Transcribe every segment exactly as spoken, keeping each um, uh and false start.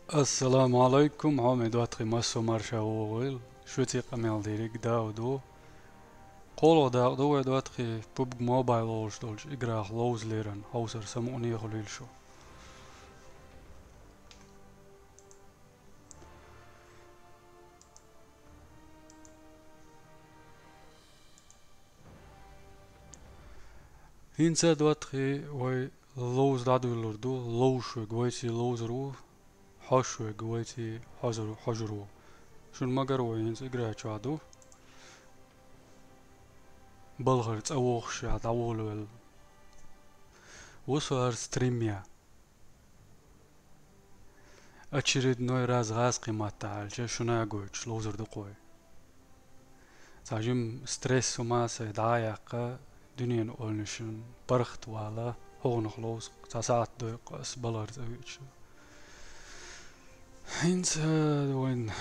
Ассаламу алайкум, хьоме доттагӀий, массо марша вогӀийла. Шуьца къамел дерг Дауд ву. КхоалгӀа дакъа ду вай, доттагӀий, пубг Mobile олуш долчу играх ловза лерина, хьовсар самукъане хуьлийла шу. ХӀинца, доттагӀий, вай ловза дӀадуьйлалур ду, ловзуш верг вайций ловзар ву, хьожуш верг вайций хьожур, хьожур ву. Шуна ма-гарра, вай хӀинца игра чохь ду. Балхара цӀа вогӀуш я дӀаволавелла ву со хӀара стрим ян. Очередной раз гӀазкхийн маттахь аьлча, шуна а гойтуш ловзар ду-кх вай. Цхьа жима стресс хӀума сайн дӀа а яьккха, дуьненан оланашна паргӀат вала, хӀокхунах ловза, цхьа сахьт дойу-кх ас балхара цӀа веача. ХӀинца вайн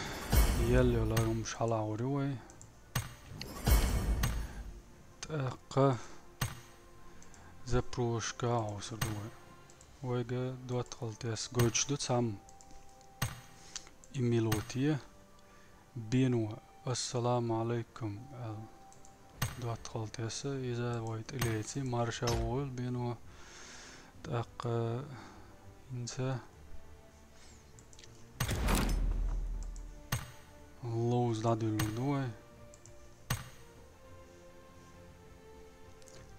елла йолу хӀумаш хьалха гӀур ю вай. ТӀаккха запросашка хьовсур ду вай. Вайга доттагӀалла тесна гойтуш ду цхьамма. И мила ву те? Бено, ассаламу алайкум аьлла, доттагӀалла тесна, иза вай тӀелеций, марша вогӀийла, Бено. ТӀаккха хӀинца ловза дӀадуьйлалур ду вай.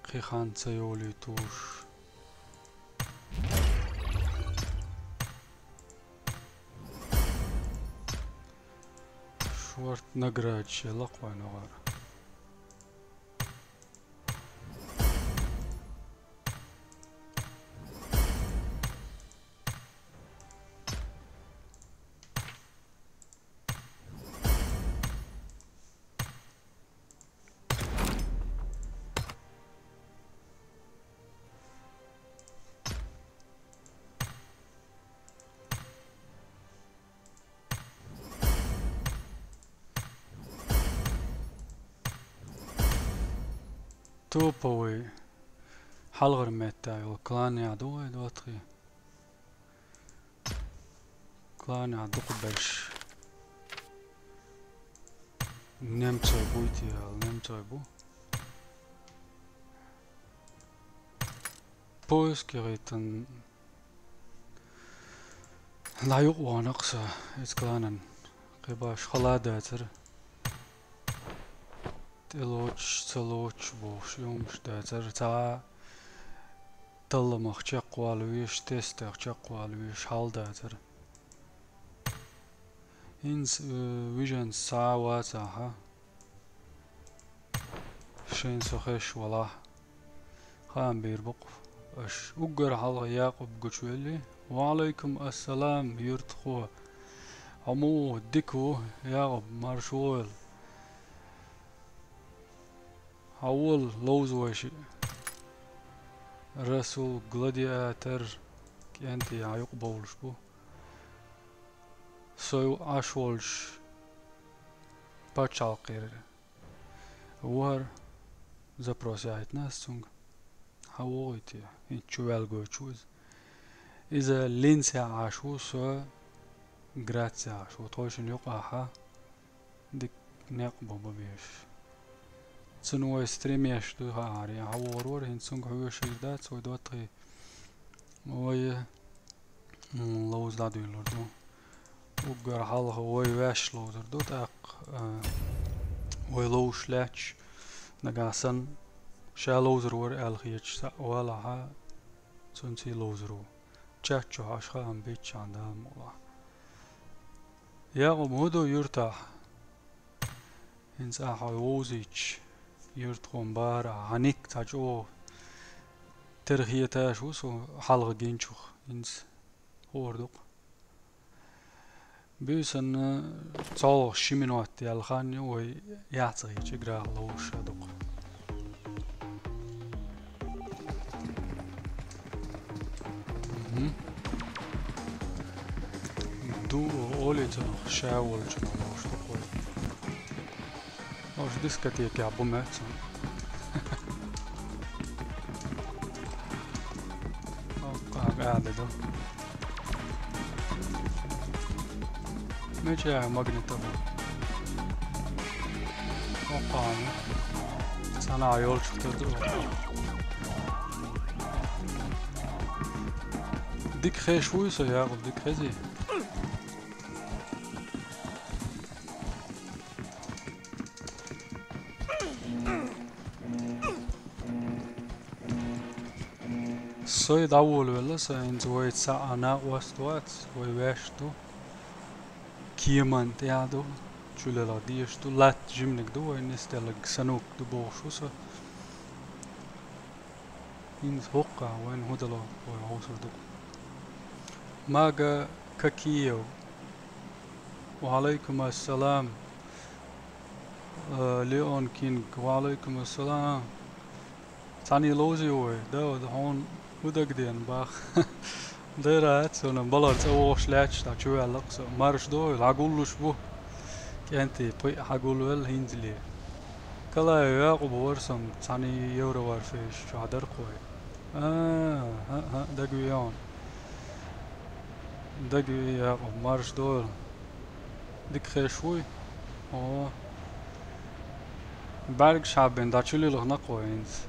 Кхин хан ца йолуьйтуш. Шорта наградаш елла-кх вайна гӀара. Топовый хьалхара меттехь йолу клан яхь ду вай, доттагӀий? Кланехь дукха берш. Немцой буй те аьлла, немцой бу. Поиск яхийтина дӀа юкъа вахана-кх со иза кланан. Кхин баш хала дацара. ТӀелоцуш, ца лоцуш бохуш, и хӀумаш дацара. Цхьа талламах чекхвала везаш, тестех чекхвала везаш хьал дацара. ХӀинца, э, вижанца схьа а вацахьа, шайн со хезаш валахь, хаам бийр бу-кх аша. Уггар хьалха Якъуб гучувелли. Ва Ӏалайкум ассалам, юьртахо. Хьо муха ву? Дика ву, Якъуб, марша вогӀийла. Хьан волу ловза вай шиъ? Расул, Гладиатор, кӀентий хьан юкъа бовлуш бу. Со Ӏаш волчу пачхьалкхера ву хӀара, запрос яийтина ас цуьнга. Хьан вогӀий те? ХӀинца чу ваьлла гойтуш ву иза. Иза Линцехь Ӏаш ву, со Грацехь Ӏаш ву. Тхойшинна юкъахь дика некъ бан бан безаш. Цунна вай стрим еш ду хаарий, хьан вогӀур вара, хӀинца цуьнга хьоьжуш хир дац вай, доттагӀий. Вай, м, ловза дӀадуьйлалур ду. Уггар хьалха вай ваьш ловзар ду, тӀаккха, а, вай ловзуш лаьтташ, нагахь санна ша ловзар вара аьлла хеташ цхьаъ валахьа, цуьнций ловзар ву. Чат чохь аша хаам битчахьана, Дала мукъалахь. Якъуб, хӀун ду юьртахь? ХӀинца ахь хьо вовзийча, юьртахо бахара ахь, хьан ник цхьа чӀогӀа тера хеташ ву со хьалха гинчух, хӀинца хуур ду-кх. Буьйсанна цхьалгӀа ши минот яьлла хан ю, вай яц гӀийча играх ловзуш а ду-кх. Мгм. Ду олий цунах, ша волчунах ловзуш ду-кх вай. Ош дискотекехь бу меца. Оккха гӀада ду. Меча магнитом. Опа. Цхьана йолчух тӀе ду. Дика хеш вуй со, Якъуб, дика хези. Сой дӀаволавелла, са хӀинца вай цхьа а накъост вац, вай ваьш ду. Кеман тӀехь ду, чулелха дезаш ду, латта жиманиг ду, вай нисделларг санок ду бохуш ву со. ХӀинца хӀокху вайна хӀун дало вай хьовсур ду. Мага Какиев. Ва алайкум ассалам. Э, Леон Кинг. Ва алайкум ассалам. Цхьаьний ловзий вай? Да, да, хьуна хӀун дагадеана бах. Дера аьлла, суна балар цӀа вогӀуш лаьтташ дӀа чу ваьлла-кх со. Марш дойла, хьагуллуш бу. КӀентий, пхиъ хьагулвелла хӀинцале. Калаев Якъуб вара со, цхьаьний Евроварфейс чохь дара-кх вай. А, хӀа, хӀа, дагавеана. Дагаве, Якъуб, марш дойла. Дика хеш вуй? О. БӀаьргаш хьаббина дӀа чу лилхина-кх вай хӀинца.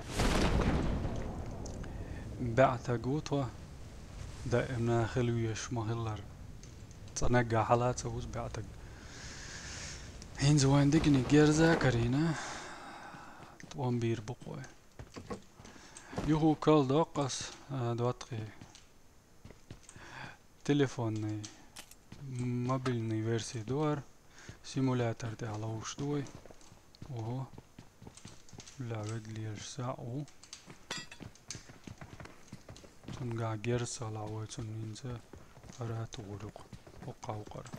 БаьӀ таг ву тхо. Даимна хила везаш ма-хиллара. Цкъа наггахь хьала ца вузу баьӀ таг. ХӀинца вайн диканиг герза а карийна, тӀом бийр бу-кх вай. Юху кал доккху ас, а, доттагӀий. Телефонный, мобильный версия ду хӀара. Симулятор тӀехь ловзуш ду вай. Ого. Бля, ведлераш схьа а ву. Цуьнгахь герз ца хилахь вай цунна хӀинца хӀара а тухур ю-кх. ХӀокху вукхара.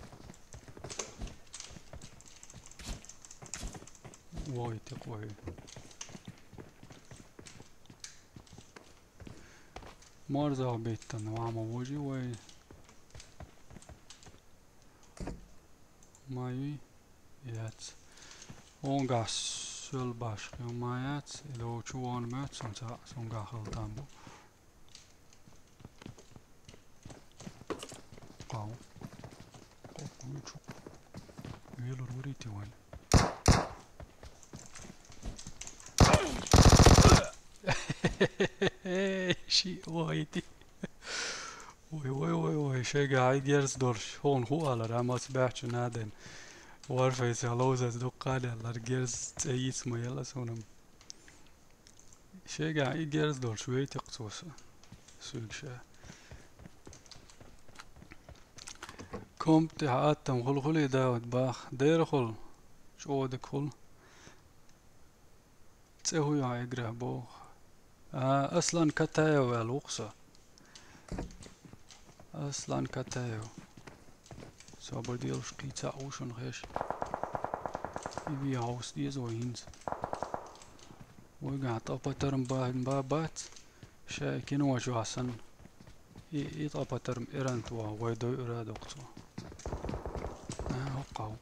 Вай текх вай. Марзах беттан вама вожи вай. Ма юй? Яц. Онгахь соьл баш хила ма яц. И лоучу вон моьтту сан ца, сонгахь хила там бу. Кхау. Кху-кху-кху. Велур варийти вайн. Ши вайти. Ой, ой, ой, ой, шайгахь и герз долуш, хьуна хӀун алара, амма аса баьхча наден. Варфейсехь ловзац дуккха а леллара, герз цӀе йиц ма елла суна-м. Шайгахь и герз долуш вейтикх цо са. Суьйга ша. Комп тӀехь аттам хуьлу хуьлий, Дауд, бах. Дера хуьлу. ЧӀогӀа дика хуьлу. ЦӀе хӀун ю хьан играх боху? А, Аслан Катаев аьлла ву-кх со. Аслан Катаев. Собар делаш кхин цхьаъ ву шуна хезаш. И вен хьовса деза вай хӀинца. Вайгахь ткъа патарм ба-, ба-, бац. Ша и кино чохь санна. И, и ткъа патарм эрант ван вай дойур а доккху цо. А, хӀокху,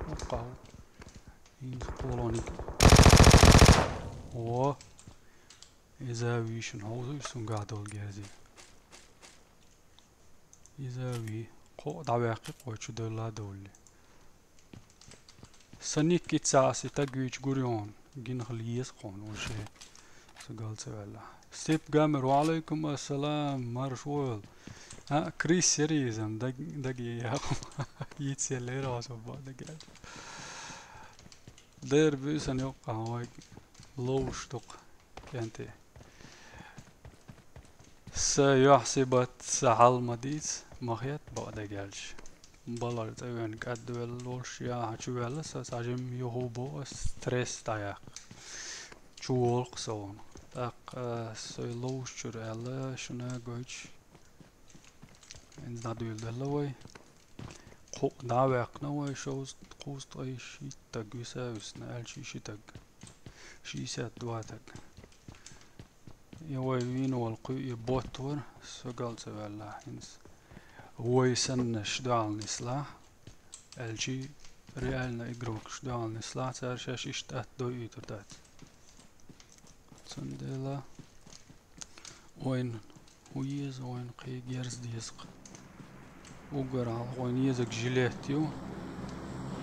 хӀокху. ХӀинца кхолониг. О! Иза вийшина хьовзуй сунгахь долу герзи. Иза вий. Кхоъ дӀаваьккхи кхой чу девлла а довлли. Сан никкица аса и таг вийча гур ю хьуна. Гинхала еза кхуна ву шен. Цу гал ца ваьлла. Степ Гамер, ва алайкум ассалам, марш войла. А, Крис яра иза, даг-, даге яху. Йицъеллера хьо со боху дагаьлча. Дера буьйсан йоккха вайга ловш дукха, кӀентий. Сан юьхь-сибат, сан хьал ма дийца, ма хета бакъ дегӀаьлча. Балар цӀа вен кӀадвелла волуш яхьа чу ваьлла сан, цхьа жимма юху бо ас стресс дӀаяккха. Чу волу-кх сан вон. ТӀаккха ас сой ловш чуьра аьлла, шуна гойтуш. ХӀинца дӀадуьйладелла вай. Кхоъ дӀа а ваьккхина вай, шовзткъа, кхузткъа, шийтта таг виса а висна, аьлча и ши таг. Шийсат два таг. И вай вийна волу кхуьу и бот вара, со гал ца ваьлла хӀинца. Вай саннаш дуьхьал нислахь, аьлча и реально игрокаш дуьхьал нислахь, цара шаьш иштта атта дойуьйтур дац. Цундела вайна хӀун еза, вайна кхин герз деза-кх. Уггар хьалха вайна езарг жилет ю.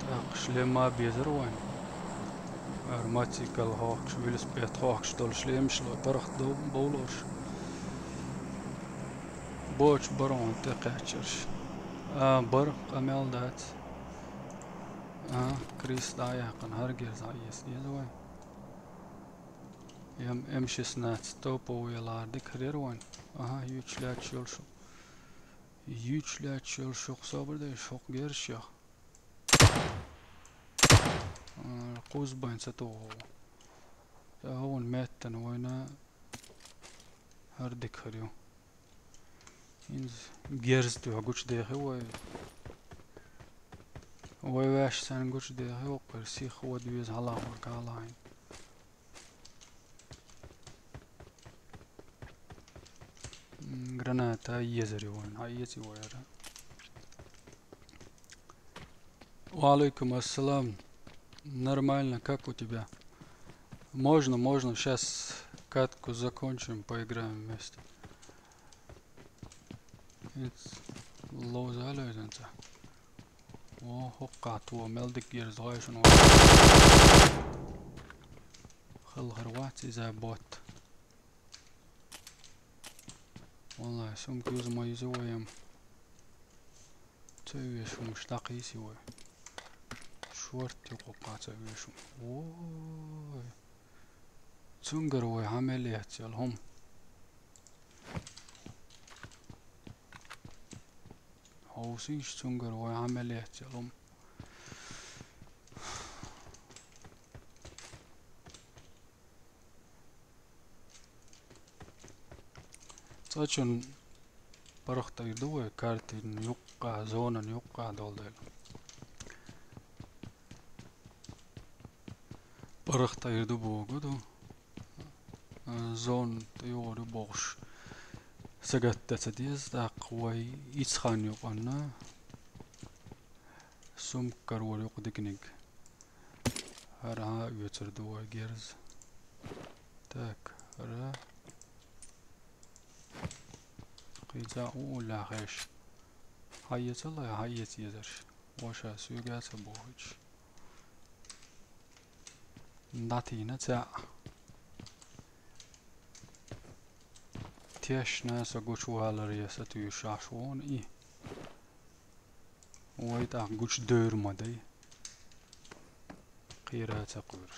ТӀаккха шлема безар вайн. Ар мотоцикл хохкаш, велосипед хохкаш долу шлемаш лой, паргӀат дов-, бовлуш. Бочу баргӀун тӀе кхаьччарш. А, бар къамел дац. А, Крис дӀа а яьккхина, хӀара герз а эца деза вай. М-, М шестнадцать топовый лаар дика хир яра вайн. Аха, юьйцуш лаьтташ йолуш. Юьйцуш лаьтташ йолуш хӀокху собар дайша хӀокху герзашах. М, кхузза байн ца туху. ТӀаккха хӀокхуьнан меттана вайна хӀара дика хир ю. ХӀинца герз тоьхна гучудехи вай. Вай ваьш санна гучудехи, хӀокхуьра сиха вада веза хьалахор калахьийна. М, граната езар ю вайн, хьаэца ю вай хӀара. Ва алейкум ассалам. Нормально, как у тебя? Можно, можно, щас катку закончим, поиграем вместе. It's ловза а левзанца. О, хӀокху кхатто, мел дика герз догӀу шуна. Хала хир вац иза бот. Валлай, сумка юза ма юза вай-м. Ца вешамаш дӀакхийси вай. Шорт юкъакха ца вешам. Ой. Цуьнгара вай хьан мел яц яла хӀума. Хьовсийша цуьнгара вай хьан мел яц яла хӀума. Цкъачунна паргӀат эр ду вай картина юккъа, зонан юккъа долу дела. ПаргӀат эр ду боху ду. Зона тӀе йогӀур ю бохуш. Сагатта ца деза, тӀаккха вай ицхан юкъанна. Сумка карор юкъа диканиг. ХӀара хьан а оьцур ду вай герз. Так, хӀара. Кхин цхьа а уллехь хеш. Хьаэца лай, хьаэца езарш. Ваша соьга а ца бохуьйтуш. ДӀатийна цхьаъ. Тешна со гучуваларе сатуьйсуш Ӏаш ву и. Вай тӀаккха гучудевр ма дай. Кхера а ца кхоьруш.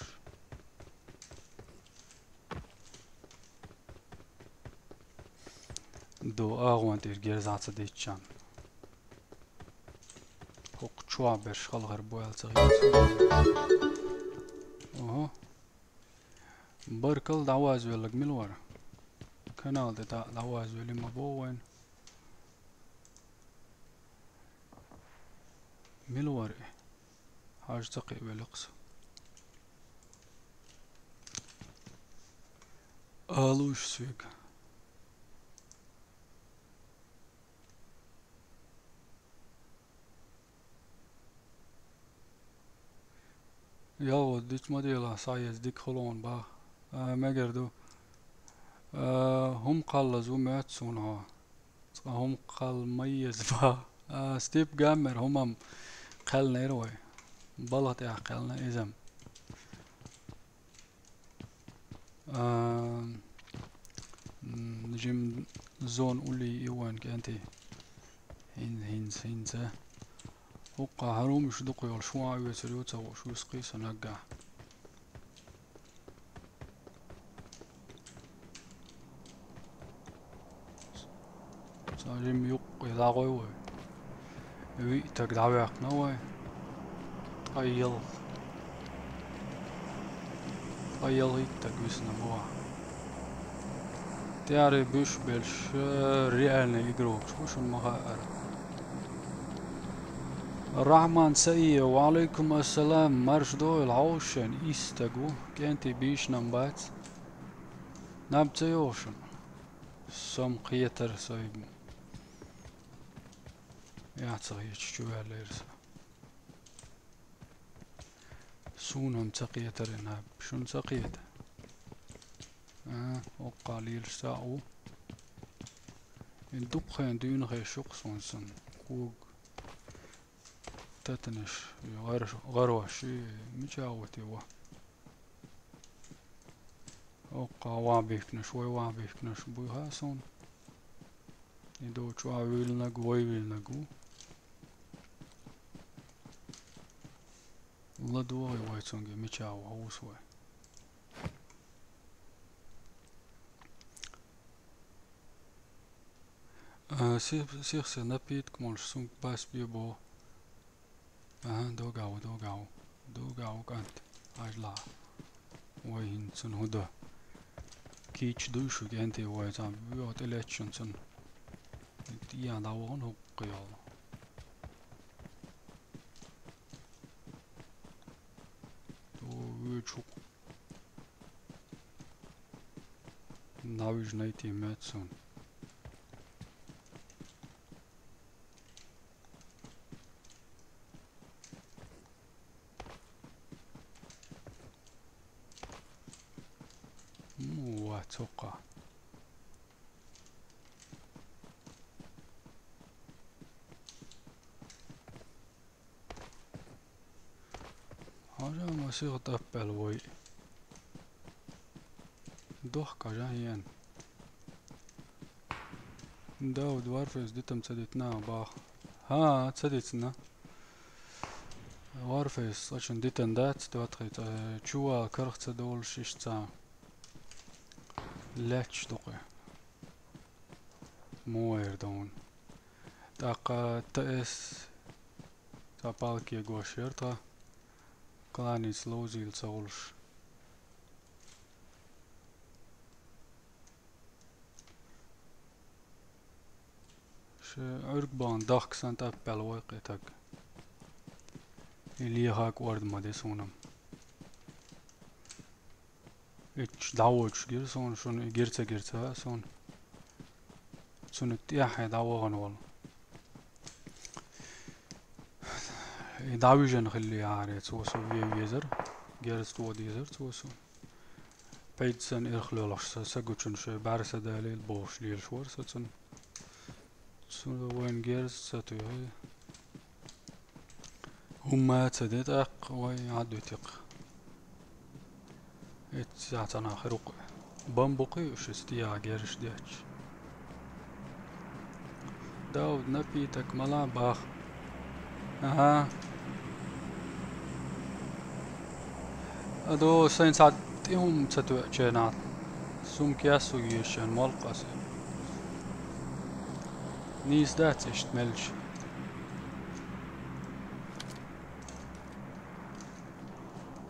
До агӀон тӀера герз а ца деччан. ХӀокху чохь берш халхар бу аьлла ца хилла. Оха. Баркалла дӀавазвелларг мила вара? Канал тӀе дӀа-, дӀавазвели ма боху вайн. Мила вара и? Хьажа ца кхиавелла-кх со. Алуш соьга. ЯлгӀа, дицма дела, схьаэца дика хуьлу хьуна бах. А, мегар ду. А, хӀума кхаллаза ву моьтту суна хьо. Цкъа хӀума кхалла ма еза бах. А, Стип Гаммер хӀумам кхаьллинера вай. Балха тӀехь кхаьллина изам. А, м, жим зона уллий и вайн кӀентий. ХӀин-, хӀинца, хӀинца. ХӀокху хьарумаш дукха йолуш ван а оьцур ю ца хууш, вуьсу кхийса наггахь. Цхьа жима юккъе дӀагӀой вай. Виъ таг дӀаваьккхина вай. Ткъа ял-, ткъа ялхитта таг висна боху. ТӀаьхьарий буьш берш, э, реальный игрокаш бу, шуна ма хаъара. Рахман Саиев, ва алейкум ассалам, марша дойла, хьовсушан, исс таг ву, кӀентий бийшнам бац. Наб ца йогӀу шуна? Со-м кхетара со-м. Яц хеташ чу ваьллера со. Суна-м ца кхетара наб, шуна ца кхета? А, хӀоккхахь лелаш цхьаъ ву. И дукха хенахь дуьйна хезаш ю-кх суна сан кога. Тетанаш, гӀар-, гӀарош, и мича ву те ва? Оккха ван бихкнаш, вай ван бихкнаш буй хаа суна. И ду чу а вуьйланаг, вай вуьйланаг ву. ЛадугӀий вай цунга, мича ву, хьовс вай. А, сих-, сих-, се напиток молаш, сумка бас бе бо. Аха, догав, догав. Догав, кӀант. Ажла. Вай хӀинца цун хӀу до. Кийча дуй шу кӀанте вай, цхьа буьгӀа тӀе леччун цун. Тия дӀавахана хӀуккха йолу. Ту вуьйчу хӀуккха. Навижнай тиммет суна. Ну, ва, цокка. Хьажа масиха тӀаппел вай. Дохка жа хӀен. Дауд Варфейс дитам ца дитина бах. ХӀа, ца дицна. Варфейс цӀа чун дитан дац, доттагӀий цӀа чувал карх ца долуш иштта. Лаьтташ дукъе. Муэр дон. ТӀаккха Т С цхьа палке гош яра тха, кланица ловзийла ца гӀулш. Ше Ӏуьрг бан дахка сан тӀаппел вай кхетаг. И лехаг орда ма де суна. Итч дӀавочуш гира суна, шуна и гира ца гира ца хаьа суна. Цунна тӀаьхье дӀавахана волу. И дӀавижина хилли яхьаре, цо со ве везар, герз тӀо дезар цо со. Пайда сан ирх лоьлхуш са, са гучун шоьй бӀаьрса далийла бохуш лелаш вара со цунна. Цунна вайн герз ца туьхи. ХӀумма а ца де тӀаккха, вай, Ӏад витикх. Эццахь цхьана хир ву-кх. Бан бу-кх уьш, иза тӀехьа герзаш детташ. Дауд, напиток мала бах. Аха. Адо сайн цхьа тӀе хӀума ца тоьа ченахь. Сумка яссо еза шен молкъа аса. Нийса дац иштта мелча.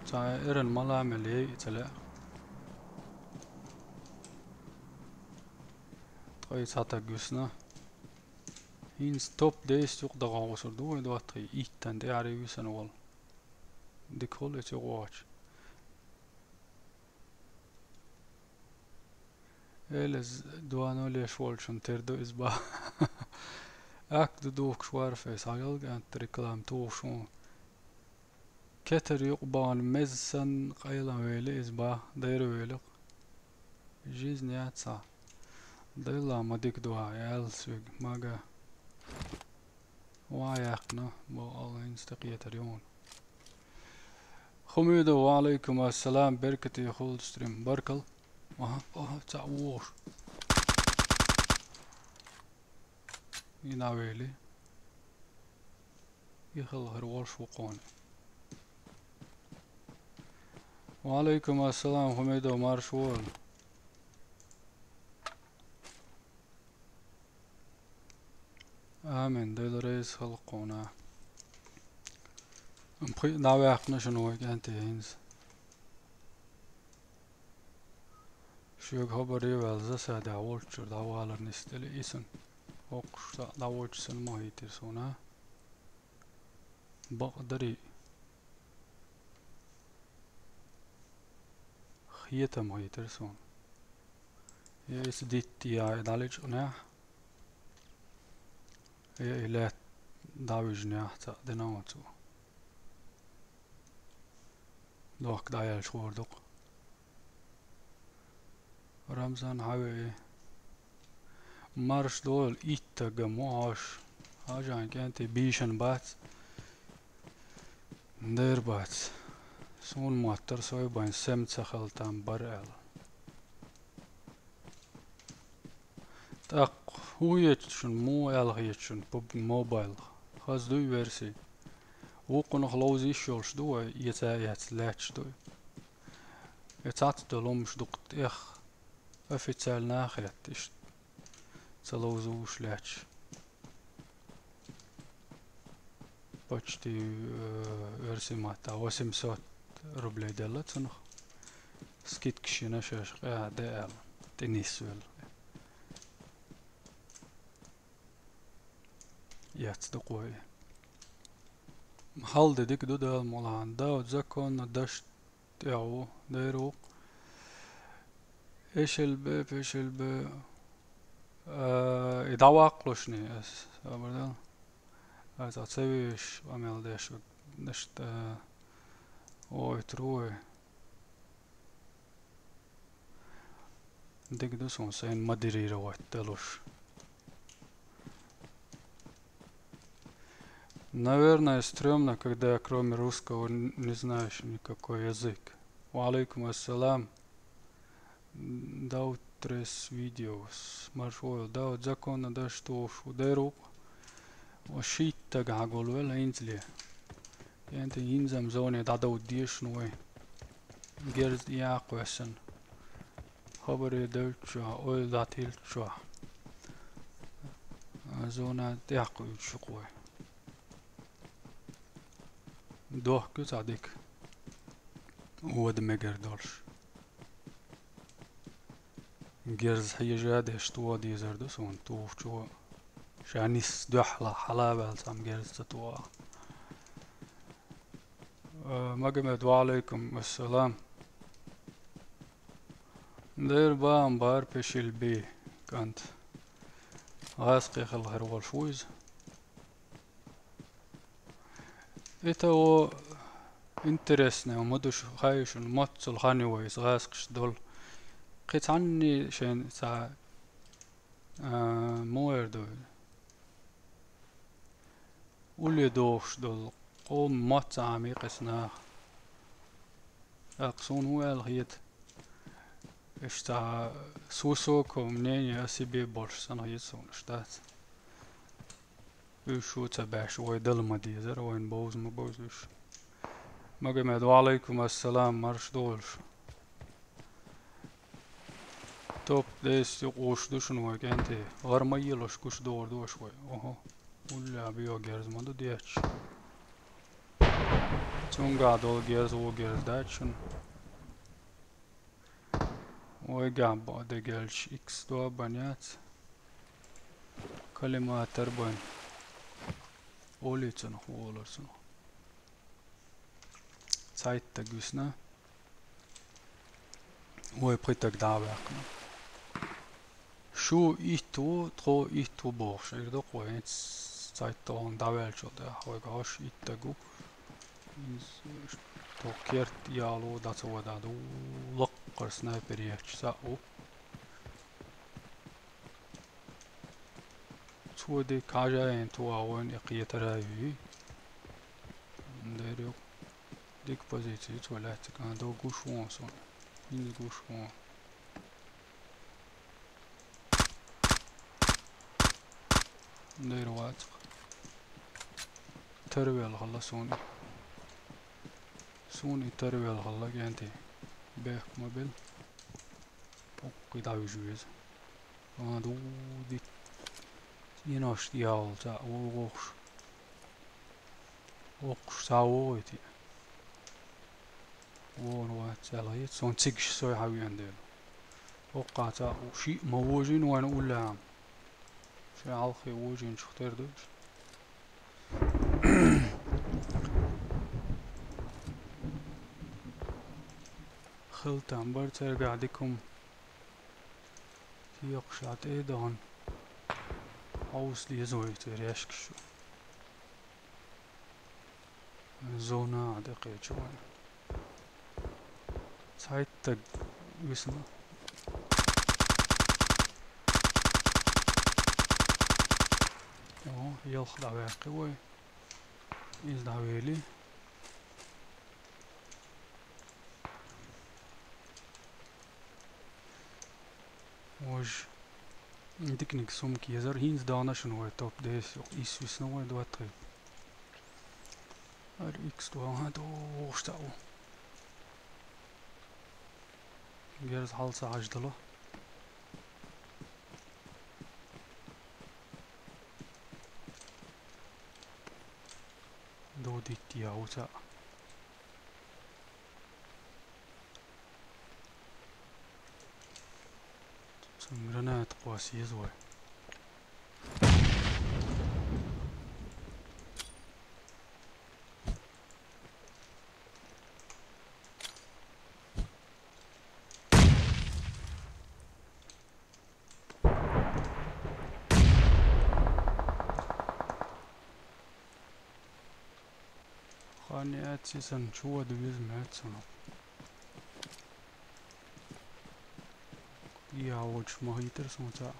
Цхьа эран мала мел яй и ца лаьа. Ткъа и цхьа таг висна. ХӀинца топ десять юкъа дагӀа гӀусур ду вай доттагӀий, иттан тӀаьхьаре висана волу. Дика хуьлу и ца гӀочу. Элиз дуано леш волчун тера ду иза бах. Ак ду духкуш варфе, схьагалга ант реклама тухуш ву. Кетар юкъа бахана меза санна къайлан вели иза бах, дайра великъ. Жизнь яц хьа. Дайла ма дика дуьхьа, аьлла соьга, мага. Ва яьккхина, бо алла хӀинца тӀекхетар юна. Хумидов, ва алейкум ассалам, беркате хуьлда стрим. Баркал. Аха, аха, цхьаъ вогӀуш. И навели. И хала хир волуш ву кхуна. Ва алейкум ассалам, Хумидов, марш вон. Амин. Дела реза хила кхуна. Пхи дӀаваьккхина шуна вай кӀанте хӀинца. Шуьга хабар ю ваьлла засада волччуьра дӀавалар нисделла и сан. ХӀокхуш цхьаъ дӀавочу сан ма хӀийтира суна. Бакъ дарий. Хетам хӀийтира суна. Я иза дитти яй дӀалечкъинехь, я и лаьтта дӀавижинехь цхьаъ дина оцу. Дохка дӀаяьлча хӀора дукъу. Рамзан хьавеи. Марш долу иттагга мо хьош. Хьажан кӀанте бийшан бац. Дера бац. Суна моттар сой байн сема ца хилтам бар аьлла. ТӀаккха хӀун еций шуна, муха аьлла хетий шуна, пабг Mobile? Хаза дуй верси? Вукхунах ловза йиш йолуш ду вай, эца а эцна лаьтташ ду. Э цац долу хӀумнаш дукха тӀех официально а хетта, иштта ца ловзуш лаьтташ. Почти, э, оьрсийн матта восемьсот рублей делла цунах. Скидка шина шаьш къа де аьлла, тӀе нисвелла. Яц дукха вай. Хьал де дика ду Дала мукъ лахь. Дав законно дашт тӀехь ву, дера ву. Эшелбе, пешелбе, а, и дӀаваккхалушний ас, абардан. Аса ца веш, амел деш, дашта, ой, труй. Дика ду суна сайна модерировать далуш. Наверное, стрёмно, когда кроме русского н-, не знаешь никакой язык. Ва алейкум ассалам. Дав трес видеос. Маршо йол дав законно даш тош у деру. Ва шийтта гагол вел инзле. Кенте инзам зоне дадав деш нуй. Герз якъвесан. Хабаре делчча, ойла датилчча. Зона тӀехь кхуьйтуш ву кхой. Дохку цхьа дика. Вода мегар долуш. Герз хьежа деш тоха дезар ду суна тухучо. Ша нисса дуьхьала хьала ваьлла цхьамма герз ца тоха. Э, Магомед, ва алейкум ассалам. Дер баам бар пешил би, кӀант. ГӀазкхи хила хир волуш ву иза. Это о интересное, ма душ хайшун, моццул хани вайс гӀазкхаш дол. Кхи цхьанни шен ца, а, муэр ду. Уле дохуш дол. Къом моццаам икъис нах. ТӀаккха суна хӀун аьлла хета? Иштта с высокого мнения о себе больше санна хета суна, иштта дац. Уьш шу ца баьш, вай дала ма дезара, вайн бовза ма бовза уьш. Магомед, ва алейкум ассалам, марш долуш. Топ десять юкъуш ду шуна вай кӀентий. ГӀар ма елуш гуш догӀур ду аша вай. Охо. Уллехь био герз ма ду детташ. Цуьнгахь долу герз ву герз дац шуна. Вайгахь бо дегелча икс до бан яц. Коллиматор бан. Олий цунах, волар цунах. Цхьайттаг висна. Вай пхи таг дӀа а ваьккхина. Шу итт ву, тхо итт ву бохуш, эр ду-кх вай, хӀинца цхьайтталгӀун дӀаваьллачул тӀаьхьа вайга хьош итт таг ву. Иза тхо керт яло дӀа ца вада ду, лаккхара снайпер етташ цхьаъ ву. Цо де кажаен ту а вайн и кхетара юй. Дерю. Дика позицию цо лаьцциг. А, до гуш вон сон. ХӀинца гуш вон. Дер вацах. Тарвел хала сон. Сон и тарвел хала кӀентий. Бехк ма бел. Пуккхи дӀавижу веза. А, ду, ди. Инош ялца вогӀуш. Воккхуш ца вогӀуьйтий. Вон вац аьлла, сон цигаш сой хьан веана дела. Воккхаца шиъ ма вожийна вайна уллехьа. Шайн хьалхе вожийначух тера ду уьш. Хилтан бар цергахь дика хӀума. Текхаш а тӀе а дахана. Хьовса деза вай церан яьшкаш. Зона а тӀекхечу вайн. Цхьайттаг висна. О, ялх дӀаваьккхи вай. Иза дӀавели. Уж диканиг сумка езар, хӀинца дагӀна шуна вай топ десять, юкъ исс висна вай доттагӀий. Ар икс дугӀа, хӀа, дохуш цхьаъ ву. Герз хьал ца хьаждала. Додитти я ву цхьаъ. Цун гранат кхосса еза вай. Хани аьцци сан чу вада веза меца. Я вот шмахитер сумца.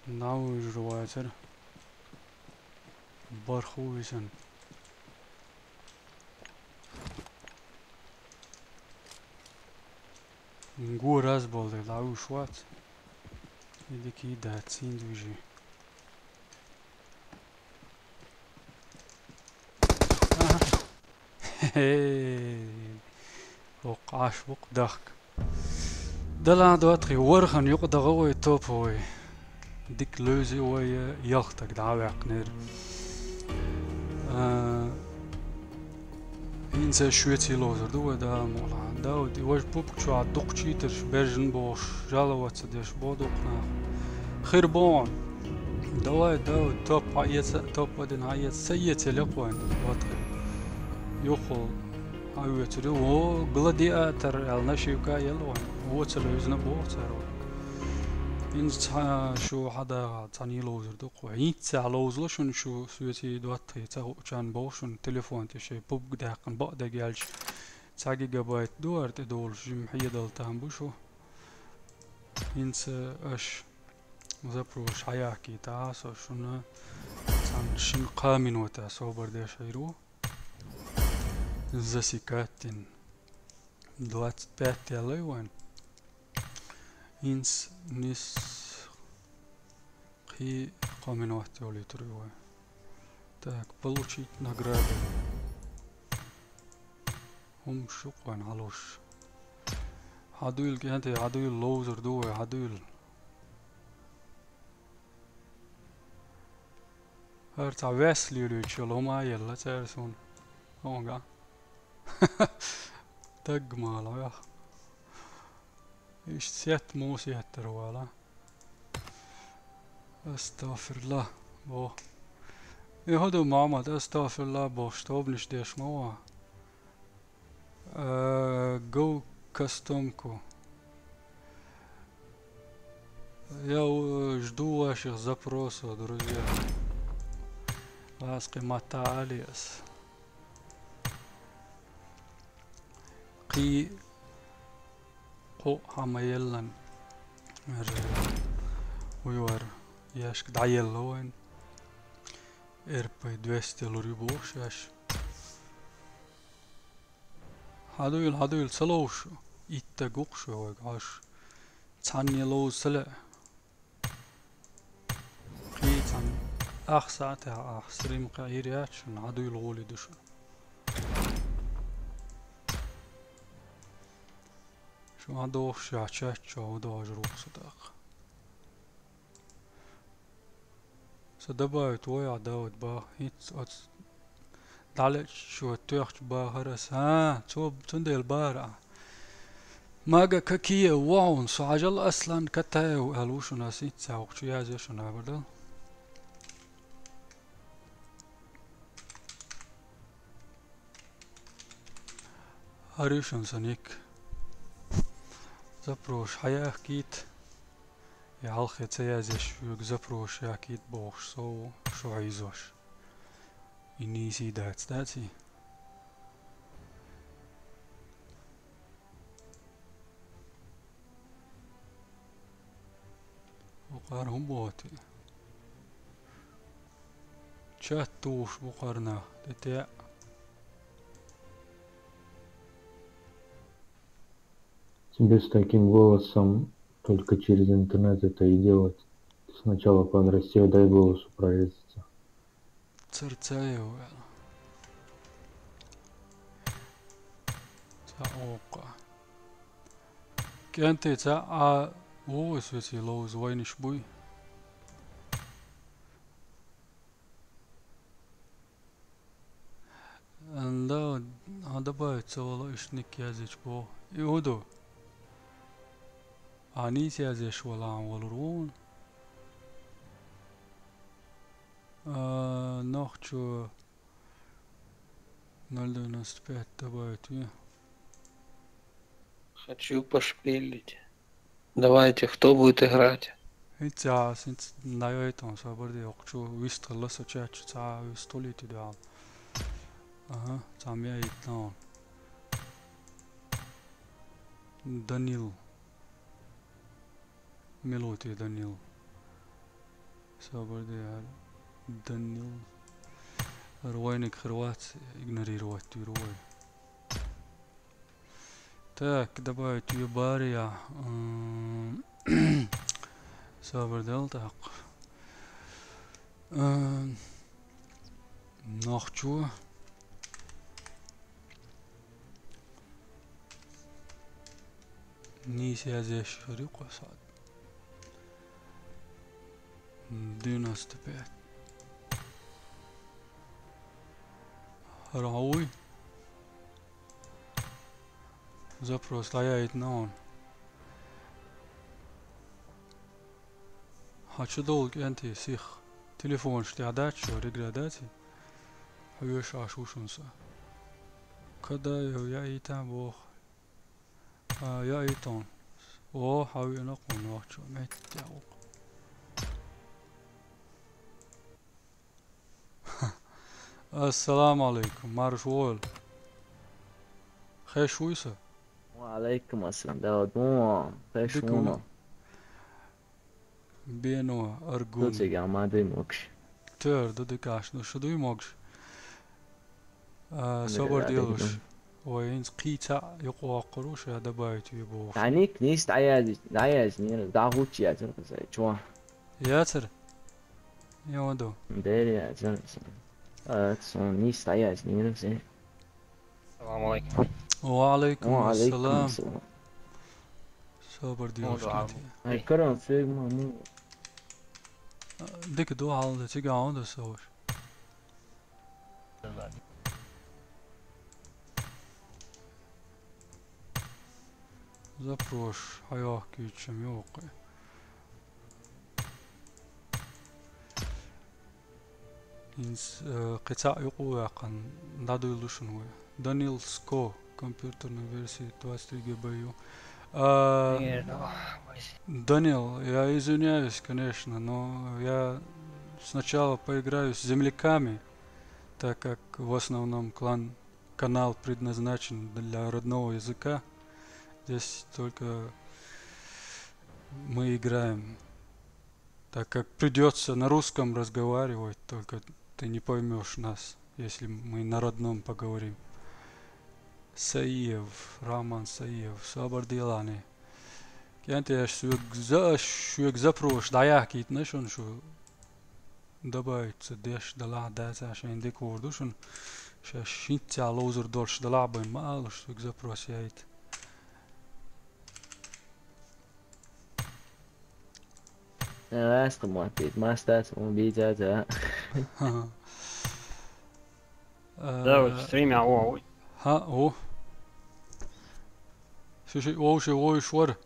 Нав жрвацер. Барху висан. Гу раз болде, лаву швац. Иди ки да цин движи. Аха. Хе-хе. О, къаш вукъ дахк. Дала доттагӀий, вархан юкъ дагӀа вай топ вай. Дик лоьзи вай, ялх таг дӀа а ваьккхинера. А, хӀинца шуьца ловзар ду вай, да, мола. Да, вот, и ваш пупк чу а дукха читаш, бержан бохуш, жаловаться деш, бо дукха нах. Хир бон. Давай, да, вот, топ хьаэца, топ один хьаэца, ца эца лекъ вайн, доттагӀий. Юххул. Хьан вецари, о, гладиатор аьлла, нашивка а елла вайн. О, ца левзина боху цара вайн. ХӀинца цхьа шу хьадагӀа, цхьаний ловзар ду кху. ХӀинца цхьа ловзало шуна шу соьций доттагӀий, ца хуучан боху шуна телефон тӀе шайн пубг даьккхина бакъдерг яьлча. Цхьа гигабайт ду ара тӀе долуш, жима хьедал там бу шу. ХӀинца аша запрос хьаяхкийта, со шуна цхьана шин-кхаа минута собар деш хьийр ву. Засекать дина. Двадцать пять яллай вайн. ХӀинца нис кхин кхо минот йолуьйтур ю вай. Так, получить награда. ХӀума шу кхойна хьалуш. Хьадуьйла, кӀентий, хьадуьйла, ловзар ду вай, хьадуьйла. ХӀара цхьа ваьсса лелоьчу йолу хӀума а елла цара суна. Хьуна ган. Таг мала вех. Иштта сетта муса еттара вала. Астагфирулла, бо. И хӀун ду, Мухьаммад, астагфирулла бохуш, тобанаш деш ма ван. Э, гов кастомку. Я, э, жду ваших запросов, друзья. Вас къиматта али ас. Кхин кхо хьан ма еллан. Эр, уйвар, яшка дӀаелла вайн. Р П двести лур ю бохуш аш. Хьадуьйла, хьадуьйла, ца ловш. Итта гукъ шу вайга хьаш. Цхьанне ловза ца лаьа. Кхин цхьана ах саьтехь ахь стрим кхиийр яц шуна, хьадуьйла гӀоле ду шу. Шу хьан дохуш яц чат чохь, хӀун дохуш рухсу тӀаккха. Со добавить вой ахь, Давид, бах, хӀинца оцу дӀалеччо тоьхча бахара ас. А, цо, цундела бахара ахь. Мага какие вон, со хьажал Аслан Катаев аьлла ву шуна, ас хӀинца вукху чу язъе шуна, абар дала. ХӀара ю шуна сан ник. Запрос хьаяхкийта. Я хьалхе ца язъеш, шуьга запрос яхкийта бохуш, со ву шу хьийзош. И нийса дац, дац и? Вукхара хӀун боху те? Чат тухуш бу кхарнах, тӀе теӀ. Тебе с таким голосом только через интернет это и делать. Ты сначала подрасти, дай голосу прорезаться. Царцаева. Цаока. Кенте ца а о свете лоуз войниш буй. Анда, а добавить цавала ишник языч бо. И уду. Анис языч валан валурун. А, нахчу ноль девяносто пять добавить, ви. Хочу пошпилить. Давайте, кто будет играть? Иця, синц наёйтон, соборди окчу, вистхла сочачу, ца вистулити дал. Ага, ца мя итнон. Данил. Милути Данил. Соборди Данил. Рвойник хрват, игнорировать, рвой. Так, добавить Юбария. М, Сабырдал так. М, Нахчу. Нисязеш рюкъасад. Девяносто пять. Рауй. Запрос лаяет на он. Хочу долг энти сих. Телефон штядачо реградати. Хьуеш ашушунса. Когда я и там бог. А, я и там. О, хьави на кун вахчу. Меття. Ассаламу алейкум, марш вол. Хеш вуйса? Ва алейкум ассалам, Дауд, вон, хеш вуна. Бено, аргун. Дуцига ма дуй могш. Тер, дудикаш, ну шу дуй могш. А, собор делуш. Ой, инц кийца юкъу акъуруш, я добавить ю бо. Таник, нис даяз, даяз, нир, дагуч языр, кызай, чуа. Яцыр? Йоду. Дери языр. А, сон нис даяз, нир, зе. Салам алейкум. Ва алейкум ассалам. Собор делуш. Ай, каран, сегма, ну. Дик ду халда, чига онда сош. Запрос, хьаёхкичам юкъе. Инс, э, кицаъ юкъу якъан дадуйлушун вай. Данил Ско, компьютерная версия двадцать три Г Б Ю. А, Данил, я извиняюсь, конечно, но я сначала поиграю с земляками, так как в основном клан, канал предназначен для родного языка. Здесь только мы играем, так как придётся на русском разговаривать, только ты не поймёшь нас, если мы на родном поговорим. Саиев, Роман Саиев, собор делани. Кенте аш шуг за, шуг запрос, да я кит нашон шу. Добавить ца деш дала, да, ца шен декор душун. Ша шинца лозер дольш дала, бай малыш, шуг запрос яйт. Раз ты мой пить, мастер, он видит, да. Да, вот стрим, а, о, ой. Ха, о. Слушай, о, слушай, о, швар.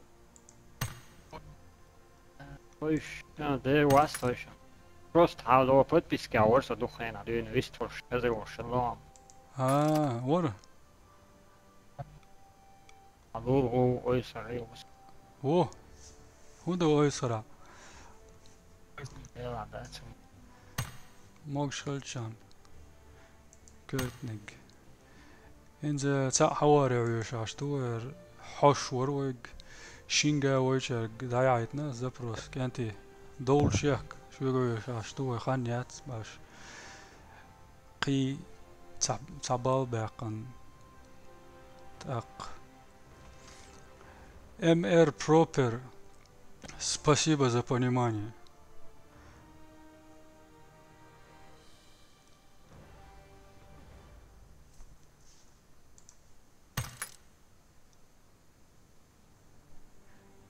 Ой, ш-, а, да, у вас точно. Просто а, до подписки, а, вот что духрена, да, ну, весь твой ш-, это его шелом. А, вот. А, ну, о, ой, сорри, ой. О, худа ой, сора. Могш хальчан. Кёртниг. Инза цаъ хьавари вуьйш аш ту вер хьош вар вайг. Шинга вайчарг даяйтна запрос. Кенти. Доул шех. Шуьга вуьйш аш ту вай хан яц баш. Кхи ца-, цабал бяхъан. Так. М Р Пропер. Спасибо за понимание.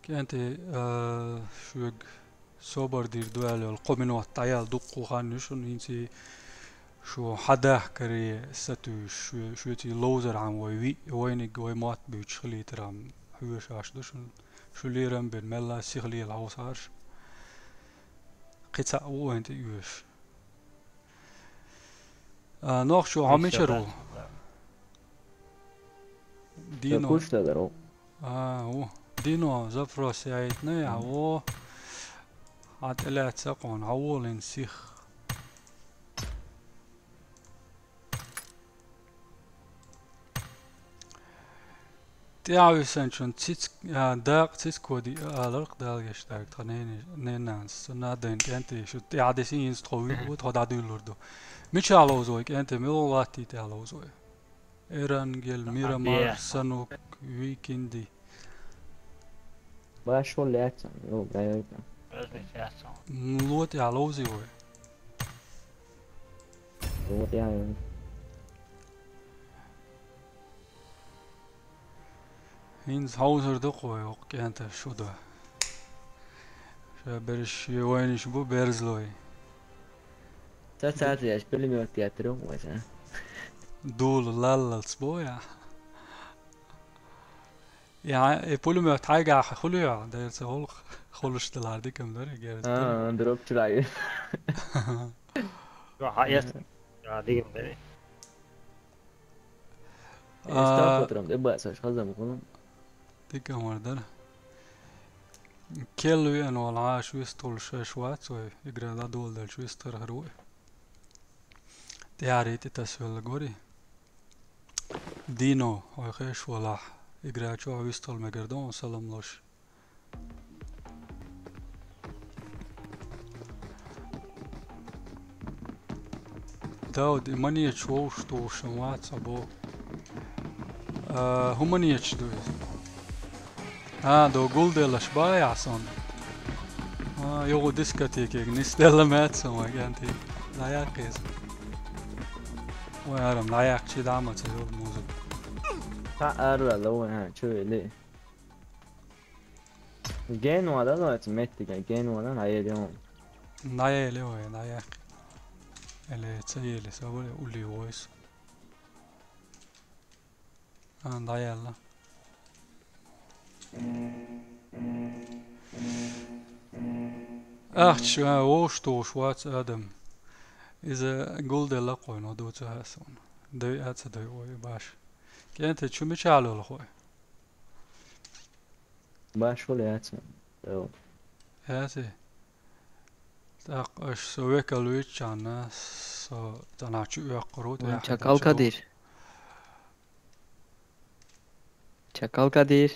КӀентий, а, шуьга собар дийр ду аьлла йолу кхо минот дӀаяьлла дуккха хан ю шуна, хӀинца шу хьадахкаре сатуьйсуш, шу, шуьца и ловзархьама вай виъ, вайниг вай мотт буьйцуш хилийтархьама хьоьжуш ду шуна. Шу лерам бина, мелла а сиха лела хьовсахьара шу. Кхин цхьаъ ву вайна тӀеоьшуш. А, нохчо, хьо мичара ву? Дино. Куштадар ву. А, ву. Дино, запрос яйтина, я, ву. Хьан тӀелаьцна кхунна, хьан волийна сих. ТӀаьхьа висанчун циц-, а, дакъа цицко диъ аларх Дала гечдарг тхан нени-, ненанас. Цунна а дайна кӀентий шу тӀаьхьа дисий, хӀинца тхо вуьйр ву, тхо дӀадуьйлур ду. Мичахь ловза вай кӀентий, мила латтий тӀехь ловза вай? Эрангел, Мирамар, Санук, Викинди. Башхо лаьцна, ну, гаярка. Разница яц. М, ло тӀехь ловзий вай? Ло тӀехь. ХӀинца хьовзар ду-кх вай, оха кӀентий шу ду. Ша берш шен вайнаш бу берзлой. Ца цаьрца еш пулемёт яттар ву вай сан. Дула лаллалц бо я. Я, и пулемёт хьайгахь хуьлу я, дера ца гӀуллакх хуьлуш далар дика-м дара, герз. А, дроп чураи. Ва, хьаэц. Я, дигим дара. Э, А, стал патрон, э, бацаш, хазам хулун. Дика мар дара. Кел веана волу Ӏаш вистхуьлуш шаьш вац вай, игра дӀадоладелча вистхир хир ву и. ТӀаьхьарий тӀе тасвелла гори. Дино, хьой хеш валахь, игра чохь вистхуьлу мегар ду хьуна салам луш. Дауд, и манеча вовшах тухуш ма вац хьо боху. А, хӀун манеча ду иза? А, до гулделлаш баьхьа сонда. А, юха дискотекега нисделла маьцна вай кӀентий. ДӀаяккха иза. Вай арам дӀаяккхачий дӀа а ма ца йолу музыка. Цхьаъ араваьлла вай, а, чу вели. Генван дан вац меттиге, генван дан хьаелион. ДӀаели вай, дӀаяккхи. Или ца ели, ца вали ули войс. А, дӀаелла. Ахча, а, вовш тухуш вац адам. Иза гулделла кхойно дуца хасуна. Дой а ца дой вай баш. КӀентий чу мича лолахой? Баш вала яц. Йо. Яций? ТӀаккха аша со векал вуьйцучарна, со цӀанхьа чу оьккхур ву, вайн тӀехь чакалка дийр. Чакалка дийр.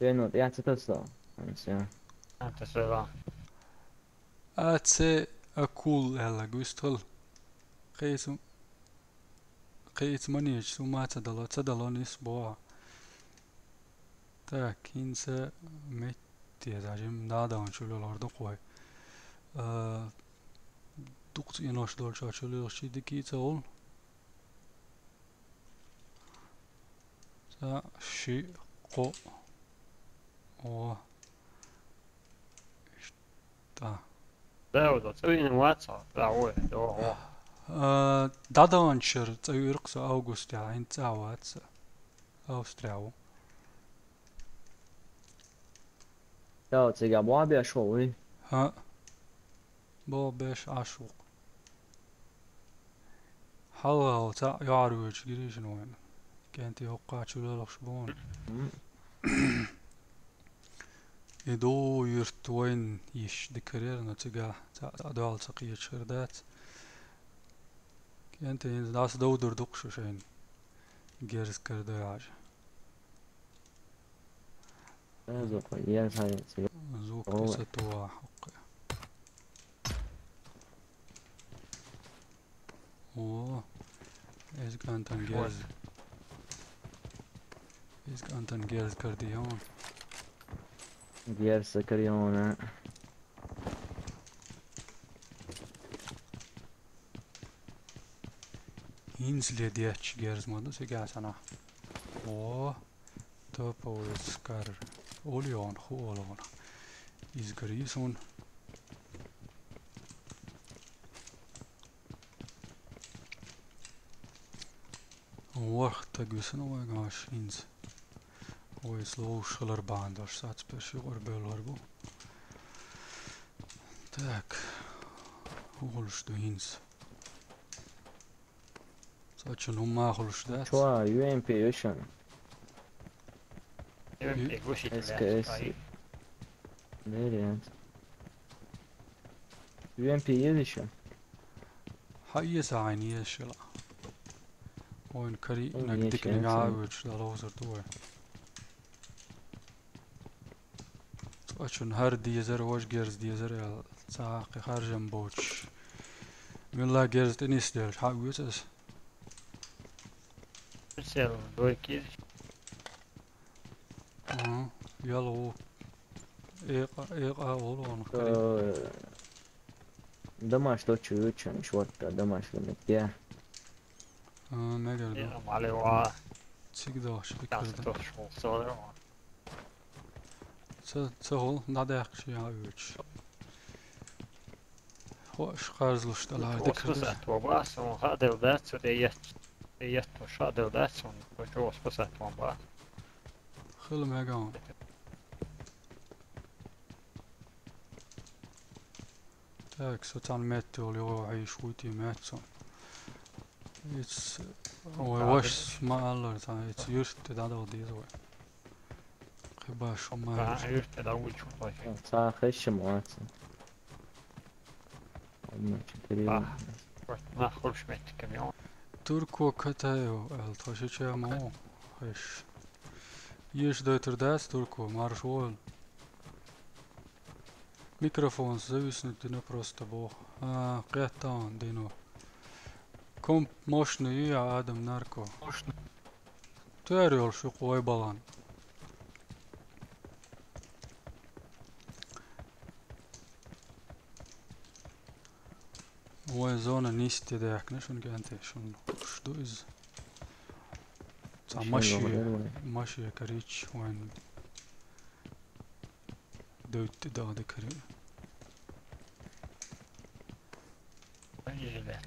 Вено, я ца тасо. Ан ца. А, ца акул аьлла гуьстал. Кхайсу. Кхин ица манеча су ма ца дало, ца дало нис бохьа. Так, хӀинца метте, даже дӀадаханчу лелхар ду кхой. А, дукха цӀенош долчохь чу лелхчий дика ца волу. Цхьа, ши, кхо. О. Ишта. Да, вот, вот, цӀе вина вац хьо, да, ой, да, о. А, дӀадаханчуьра цӀе вуьркх со августехь, хӀинца цӀа вац со. Австрия ву. Да, вот, цигахь бохьа беш хьо вуй? ХӀаъ. Бохьа беш Ӏаш ву-кх. Хьалха цхьаъ йоӀарвечу гирижна вайна. КӀентий хӀокхачу лелхаш бу хьуна. И ду юрт вайна йиш дикарера, но цигахь цхьаъ, цхьаъ дуьхьал ца кхечу хир дац. КӀентий хӀинца дӀаса довдур ду-кх шу шайна. Герз кара дай хьажа. Звук высоту а хьокху. О, эс гантан герз. И Антон герз кардион. Герз кардион, а? Инзле дечь герз ма ду сега сана. О, топовый скар. Олион, ху олион. Из гризун. Ох, так висана вай гаш инз. Ой, слоу шхалар бандаш, сац перши гор бел гор бу. Так. Угулш ду инз. Сачун умма хулш да. Чуа, ю эм пи ешан. Ю эм пи гушит. С К С. Нерян. Ю эм пи ешан. Ха ес айн ешла. Ойн кари Ойн нагдик ешла, нага ешла. Вич да лозар дуой. Ачун хар дезер, вож герз дезер, ял цаахи харжам боч. Милла герз тенис дел, ха уйцес. Сел дойки. Ага, ял о. Эка, эка ол он кари. Э, Домаш то чу ючен, шварта, домаш лимит, я. А, мегер да. Малева. Циг да, ши Яс дикер да. То шол соры. Ца, ца ол, надо яхши я уйч. Хош, харзлуш да лар Ос дикер да. пасат ваба, сон хадел да, цо де ес. Де ес то шадел да, сон. Ос пасат ваба. Хыл меган. Так, со цан метти ол його хай шуйти метсо. Итс, ой, Да, ваш ма аллар цан, итс юрт да дал дизой. Хиба шо А, ма. юрт да уйчу той. Ца хэшим ватса. Одна четыре. А. На хурш метти камион. Турко катаю, ал тошича мо. Хеш. Еш дойтер дас турко, марш ол. Микрофон зависнуть дина просто бог. А, къеттан дина. Комп мощный я адам нарко. Мощный. Тер йол шу къой балан. Ой, зона нисти дяк, не шун генте, шун шду из. Ца Шун маши, логадар вай. Маши карич, вайн. Дойти да да кари. Жилет.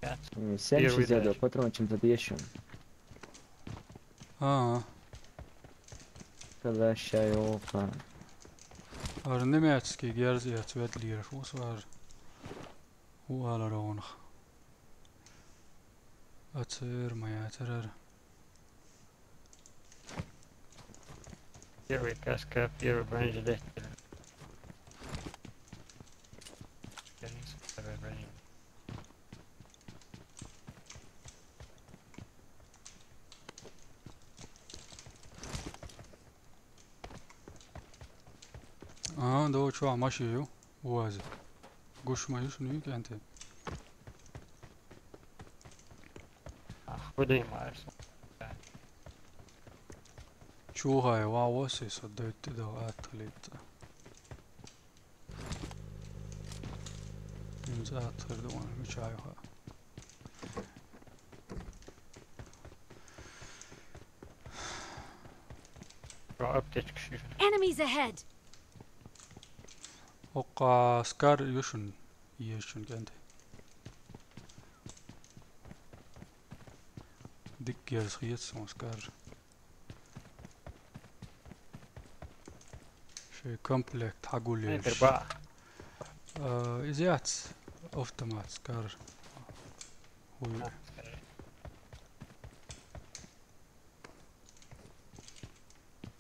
Э, семь шестьдесят два патрон, чем-то ещё. А, Когда щайока. ар немецкий герз я цвет лираш, ус вар. У алар онх. Ацер, моя ацерер. Первый каска, первый бронежилет. Второй бронежилет. А, да чё, а маши ю? Уаз. Гуш маши шуну кенте. А, худы маешь. Чухай, ва, воси, со дойти да атлет. Инза атыр да он, мичай ха. Про аптечку шишен. Enemies ahead! Ока скар юшун, ешун кенте. Дик герз хиет сон скар. Ши комплект хагулеш. Интерба. Э, изяц автомат скар. Хуй.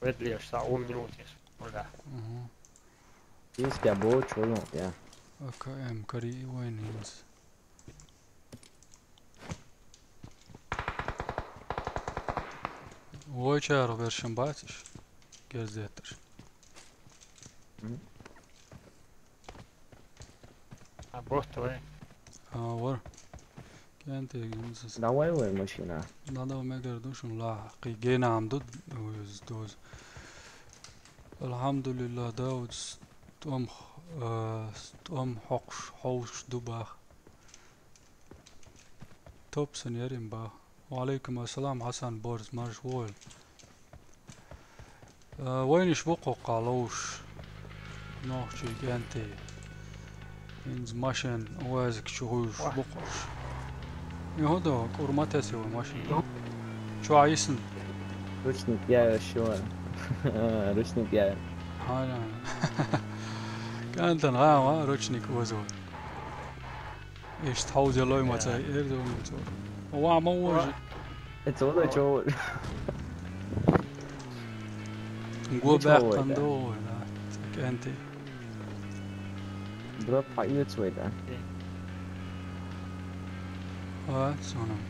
Ведлеш са он минут ес. Ура. Мгм. Есть я бочу, ну, я. А К М кари войнинс. Ой, чар вершим батиш. Герзетиш. М. А бот твой. А, вор. Кенте гинсис. Давай, ой, машина. Надо мегер душун ла. Ки генам дуд. Доза, доза. Алхьамдулиллах, Дауд, тӀом, а, тӀом хьокхуш, хьовсуш ду бах. Топ сан ярим бах. Ва алейкум ассалам, Хьасан Борз, марш вогӀийла. А, вайнаш бу кхоккха ловш. Нохчий кӀентий. ХӀинца машен, уазик чу гӀуьйш бу кхуш. И хӀун до, кӀур ма тесна вай машен. Чу Ӏийсна. Ручник я ещё. Ручник я. Хьана. КӀантана гӀама ручник озо. Иштта хьовзелой ма цай, эрзо ма цо. Ва ма вожи. Э, цо да чо. Го баьккхана догӀу, да, кӀентий. Дроп хьаоьцу вай, да? А, цунам.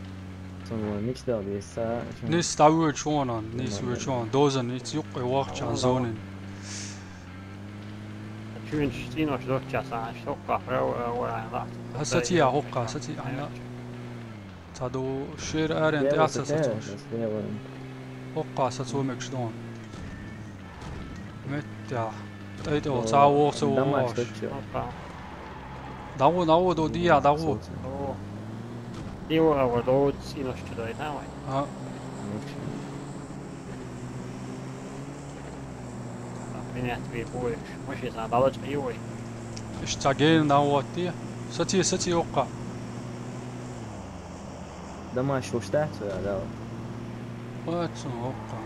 Цунам мича дал деза, са, Нис дӀавоьдуш вон, нис воьдуш вон. Дозан, ниц юккъе вахчан зонин. Чуьнчу цӀенош дочча сан, шоккха, ра-, ра-, ра-, ра-, Аса цӀе а хӀоккха, са цӀе а хьанна. Цхьа ду шера арен тӀе а ца сацош. ХӀоккха сацо мегаш дон. Меттехь. ТӀай тӀе вол цхьа вогӀу ца вогӀу. ДӀагӀо, дӀагӀо, до дия, дӀагӀо. О. Дия вогӀу, до цӀенош чу дой, хьа вай. А. Минет ве буеш. Муш иза балач ве вай. Иштта гена дӀагӀоттий. Саций, саций хӀоккха. Дамаш вуш дац вай, да? Вац хӀоккха.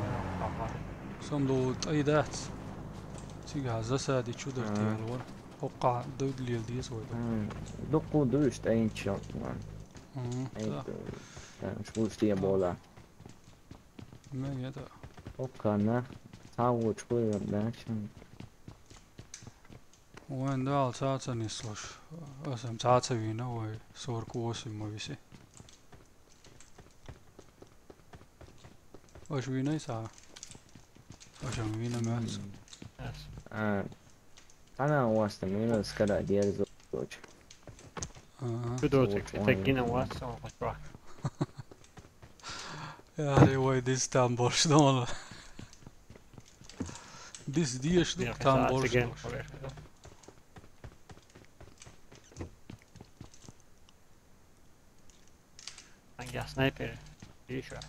Сам ду тӀай дац. Цигахь засади чу дар тел вара. ХӀоккха дойд лел деза вай. Дуккху дуьйш тӀайнчу. Мгм. Ай, да. Шуш тӀе бола. Мега да. ХӀоккханна цхьа вочу хуьйра даьлча. Вайн дала цхьа ца нислуш. Аса цхьа ца вийна вай сорок восемь ма виси. Аша вийна цхьа? Аша вийна меца. А, цхьана васта мина скара дерзочу. Ага. Чудо тек, тек гина васта, он хоть. Яре, вай дис там борш дона. Дис деш ду там борш. Ангия снайпер. Иша.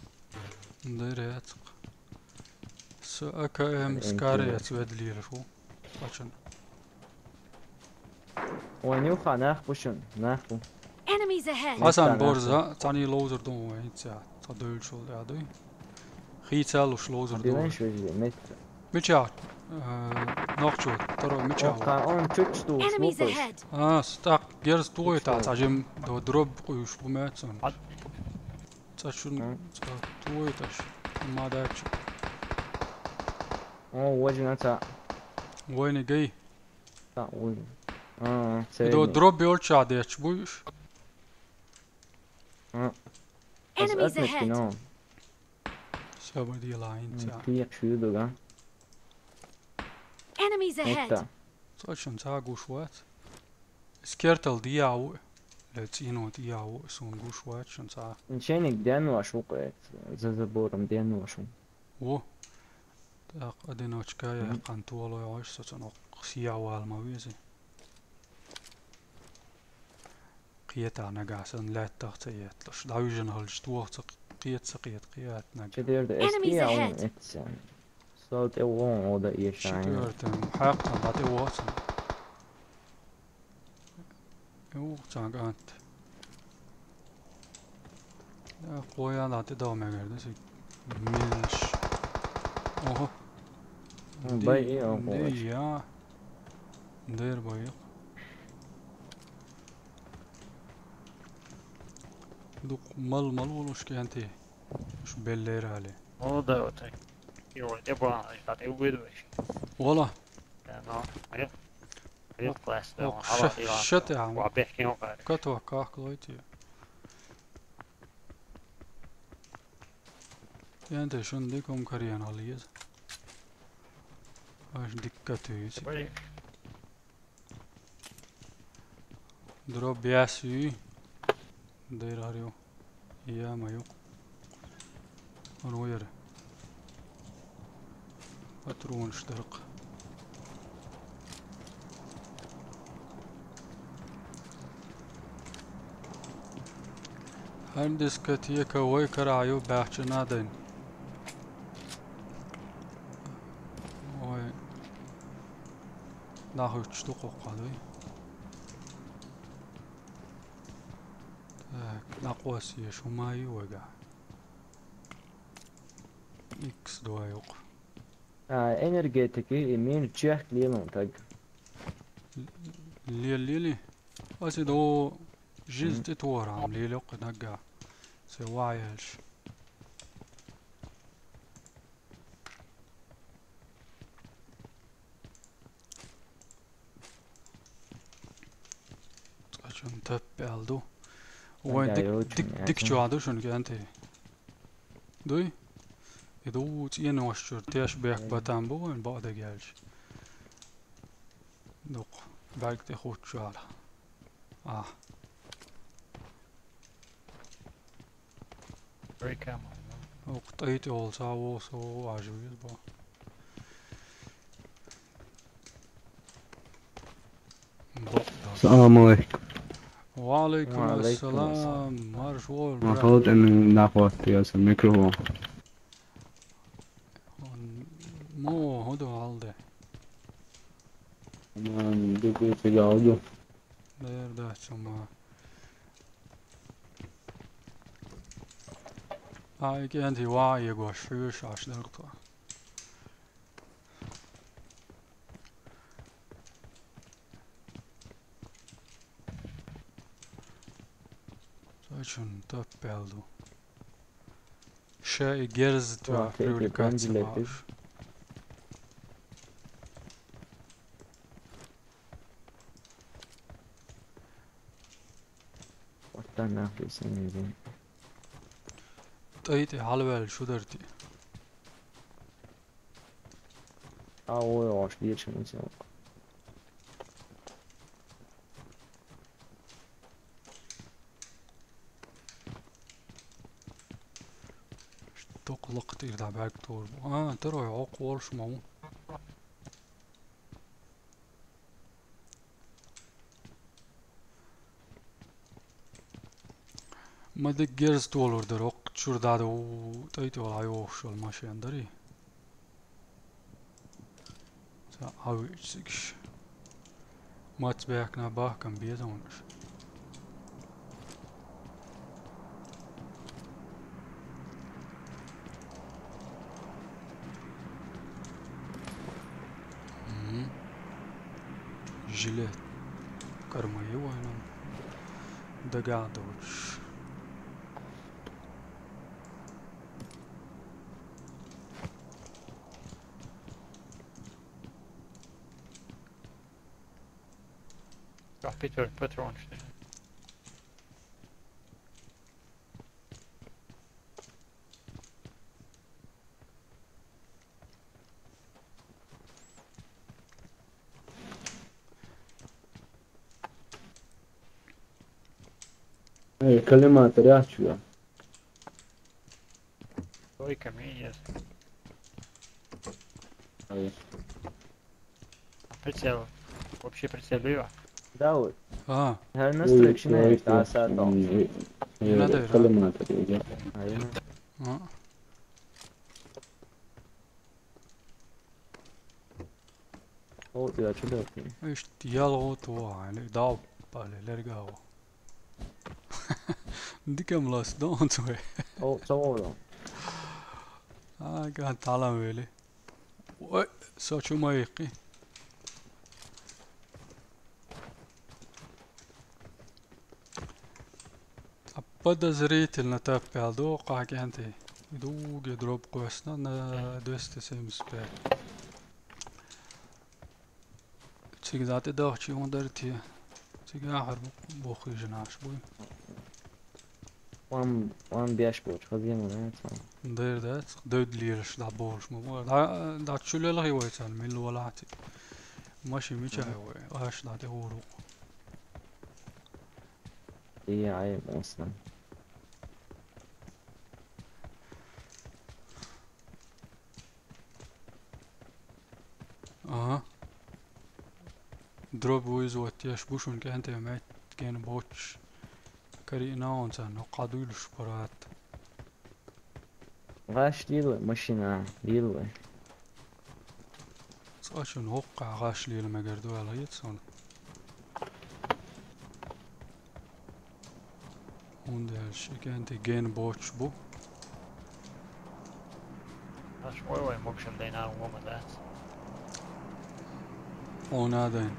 Дерецк. С А К М скарец ведлир фу. Пачан. Ой, нюха, нах пушун, нах пу. Enemies ahead! Хасан борза, цани лоузер дон вай, ца, ца дойлшул я дой. Хи цалуш лоузер дон. Мича, э, нохчу, второй мича. Охта, он чуть что. Enemies ahead! А, стак, герз туйта, цажим, до дроб куюш бумецун. Цачун, ца туйташ, мадачу. О, вожина ца. Войны гей. Та уй. А, до дробби олча деч буйш. А. Enemies ahead. Всё, мы делаем ца. Пиек шуду, да? Enemies ahead. Точно, ца гуш вац. Скертал дияу. Ле цинот дияу, сун гуш вац, шун ца. Ничего не дяну, а шукает. За забором дяну, а шун. Во. Так, одиночка я кантуалой ойш, соцун окх сиявал ма вези. Кхета нагасан латтах ца етлуш. Давижен халш туох ца кхет, ца кхет, кхет нага. Четверт эс Enemies пи а он ahead. Эцен. Сол те вон ода ешайн. Четвертым. Хакта бат и вотсун. Юх, цагант. Я, къоян дати дав мегар, да, си. Милш. Ого. Бай и, ого. Ди, я. Дер бай. Дук мал, мал волуш кенти. Ш беллер али. О, да, вот так. Йо, я ба, я так и выдумаешь. Вола. Да, но, а я Риз класс, да, ох, ала, ш-, ила, шат, а, ва бехкин ва. Катва кахклойти. Янте шун дикум карьян алиез. Аш диккатуйси. Бай. Дробясуй. Дайрарю. Я маю. Он уйер. Патронаш даркъа. ХӀара дискотека вай карагӀ ю баьхча надайн. Ой. Нахуй чту къокъа дуй. Так, накъос еш хӀума ю вайга. Икс два юкъ. А, энергетики и мин чехк лилун таг. Лел лили. Ас и до жиз тӀе тохар хӀама лел йоккха нагга. Се ваьлш. Цкъачун таппи аьл ду. Вайн дик, дик, дик чу а ду шуна кӀанти. Дуй? И ду цӀенош чур теш бех батан бу вайн баъ дагелш. Дукъ. БӀарг тӀе хуч чуара. А. Окъ тӀай тӀе олса восо ажу юз бо. Салам алейкум. Ва алейкум ассалам. Марш вол, брат. Ма ход эн нахват я са микрофон. Мо ходу алде. Ман дуби тигалду. Дер да чума. Ай кенти ва его шуш аш дагту. Зачем таппелду? Ше и герз тва привлекаться мааш. What the нахуй сен. ТӀай тӀе хьалваьлла шу дарти. А, ой, аш дийр шуна сен. Дукха лакха тӀера дӀабаьгӀа тора бу. А, тарой, хьокху волуш ма ву. Ма дика герз толур дара, хӀокху чуьра дӀа ду, тӀай-тӀай йохуш йолу машен дарий? Ца Ӏавиъча цигаш. Мац баьхкина бахкам беза хьуна аша. Мгм. Жилет. Кармайо вайна. Дагахь доцуш. Ах, Питер, патронаш. Эй, коллиматор яц шуьга? Ой, камень яц. Ай. А прицел? Вообще прицел бива? Да, вот. А. ХӀара настройкаш ай, ай, ай, ай, ай, коллиматор, да. Ай, ну. А. О, я чудо. Иштта ялгӀа тохьа, дав, пале, лергаво. Дикам лас, дон цой. О, цо вон. А, ган талам вели. Ой, со чу ма икки. Подозрительно таппел ду, кхакӀенти. Дуге дроп кхоьссина на двести семьдесят пять. Цига дӀа тӀедахча хӀун дара те? Цига ахьар бу-, буххийжина аш буй. Ван, ван беш боч, хаза ма дац ван. Дер дац, дойд лелаш дӀаболуш ма бу. ДӀа, дӀа чу лелхи вай царна, милла валахьти. Машин мича вай, аш дӀа тӀе хӀур ву. И, ай, маслан. Ага. Дроп вуйзу вот еш бушун кӀанте мет ген боч. Кари наун сан, но кадуйлуш парат. ГӀаш дилла машина, дилла. Цкъачун хӀоккха гӀаш лела мегар ду аьлла хетсон. ХӀунда аьлча кӀанте ген боч бу. Аш вай вай мукшан дайна ума дац. Она дайн.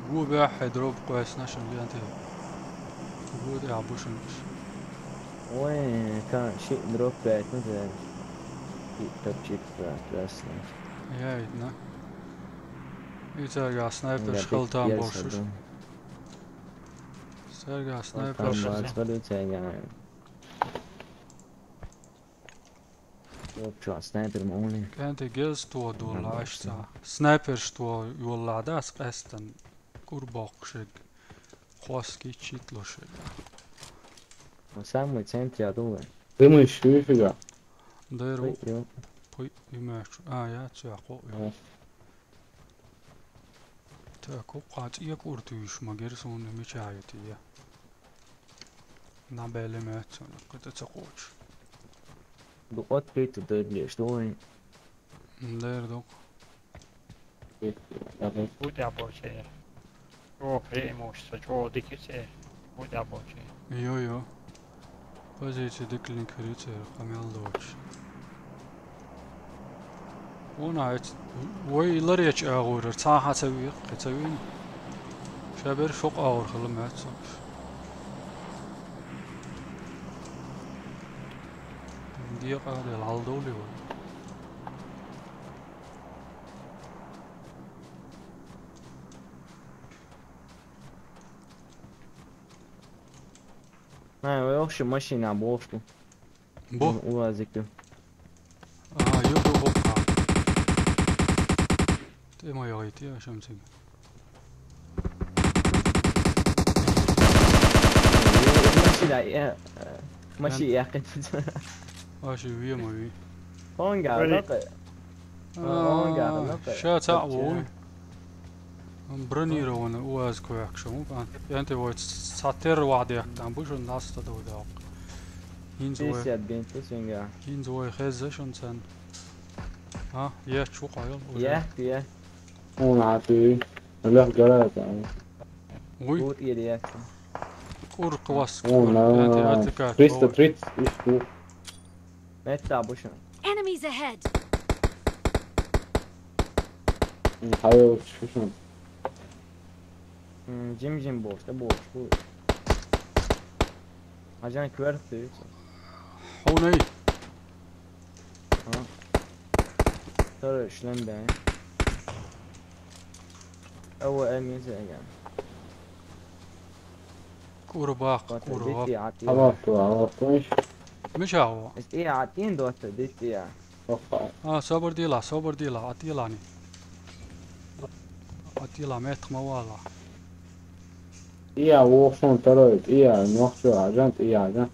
Гу бяхье дроп квайсна шин лянте. Гу де абушин. Ой, ка ши дроп пять на зэн. И топчик красный. Я идна. И царга снайпер школ там больше. Царга снайпер школ. Лопчо, снайпер ма ули. КӀанте гез то долла ашца. Снайпер што йолла дас къестан. Курбок шег. Хос кичит лошег. Самый центр я думаю. Ты мышь, фига. Дайру. Пой, йо. Пой, имеш. А, я, ця, ко, йо. Так, у кат я куртуш, магер сон мечают я. На беле мецон, ката цакоч. Ду открыто дойдешь, давай. Дер док. Будь обоче. О, преимущество, чё, дикисе? Будь обоче. Йо-йо. Позиция диклин крицер, камел доч. Вон аьц, вай лареча агӀор, цхьа хьа ца виъ, кхы ца виъ. Шабер шокъ агӀор хала маьц сокуш. Декъа дел хьалдовли вай. Ай, вай охши машина бошку. Бо? Улазик. А, ё, бо, бо. А. Ты моё, и ты, а чем ты? Машина, э, э, машина, я. Аши вима ви. Онга, Ready. Лапа. Онга, А, лапа. Ща ца Лапа. Вой. Бронированный УАЗ квехшо, мукан. Янте вой сатер вадех, там бушун наста дойдак. Хинз вой. Пятьдесят бенту синга. Хинз вой хезза шун цен. А, я чу кайыл, уже. Я, я. Он а ты. Лех гаража. Уй. Вот и я. Кур квас, О, кур, на. Янте атыкат, Триста тридцать, и что? Метта бушун. Enemies ahead! М, хайо, чушун. М, жим-жим бош, да бош, бу. Ажан кверхты. Хонай. А. Тора ишлен бе. Ава эмизе эгем. Курбак, Бата курбак. Бити ати. Аллах ту, Аллах ту. Мишао. Эс и атин дота бити я. Опа. А, собр дила, собр дила, атилани. Атила метх мавала. Ия, вохшон тароит, ия, нохчо, ажант, ия, ажант.